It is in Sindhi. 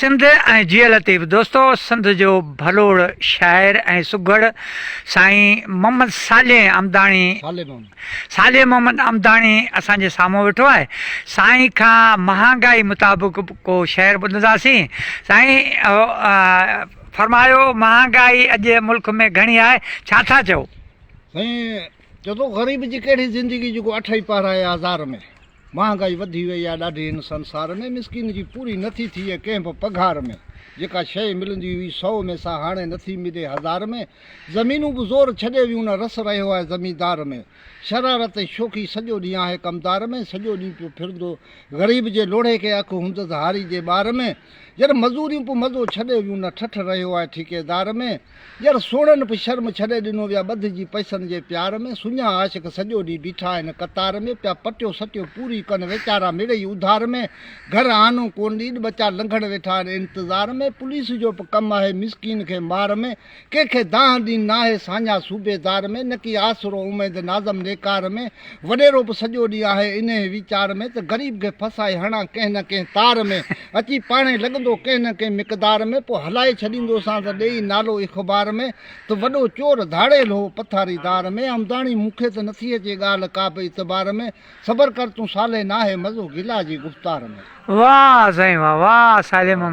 سنڌ ۽ جيئي لطيف دوستو سنڌ جو ڀلوڙ شاعر ۽ سگهڙ سائين محمد صالح امداڻي صالح محمد امداڻي اسان جي سامهون ويٺو آهي سائين کان مهانگائي مطابق ڪو شعر ٻڌنداسين سائين فرمايو مهانگائي اڄ ملڪ ۾ گهڻي آهي ڇا ٿا چئو. سائين چئو ٿو غريب جي ڪهڙي زندگي جيڪو اٺ ئي پهرائي آزار ۾. مهانگائي وڌي وئي آ ڏاڍي هن سنسار ۾، مسڪين جي پوري نٿي ٿئي ڪنهن به پگهار ۾، جيڪا شيء ملندي هئي سئو ۾ سا هاڻي نٿي ملي هزار ۾، زمينون به زور ڇڏي ويون نه رس رهيو آهي زميندار ۾، شرارت ۽ شوخي سڄو ڏينهن آهي ڪمدار ۾، سڄو ڏينهن پيو ڦرندو غريب جي لوڙهي کي اک هوندس هاري جي ٻار ۾، ير مزوريون به مزو ڇڏي ويون نه ٺٺ رهيو آهي ٺيڪيدار ۾. ير سوڻن به شرم ڇڏي ڏنو ويا ٻڌجي پئسن جي پيار ۾، سڃا عاشق سڄو ڏينهن بيٺا آهن قطار ۾، پيا پٽيو سٽيو پوري ڪن ويچارا مڙئي اڌار ۾، گهر آنو ڪون ڏين ٻچا لنگهڻ ويٺا آهن انتظار ۾، پوليس جو به ڪم آهي مسڪين کي مار ۾، ڪنهن کي دانهن ڏين ناهي ساڃاهه صوبيدار ۾، نڪي آسرو اميد ناظم نيڪار ۾، وڏيرو به سڄو ڏينهن آهي انهيء ويچار ۾ ته غريب کي ڦسائي هڻان ڪنهن نه ڪنهن تار ۾، اچي پاڻهي لڳندو ڪنهن نه ڪنهن مقدار ۾، پوء هلائي ڇڏيندوسانس ڏيئي نالو اخبار ۾، ته وڏو چور ڌاڙيل هو پٿاريدار ۾، امداڻي مون کي ته نٿي اچي ڳالهه ڪابه اعتبار ۾، صبر ڪر تون صالح ناهي مزو گلا جي گفتار ۾. واھ سائين واھ واھ صالح محمد.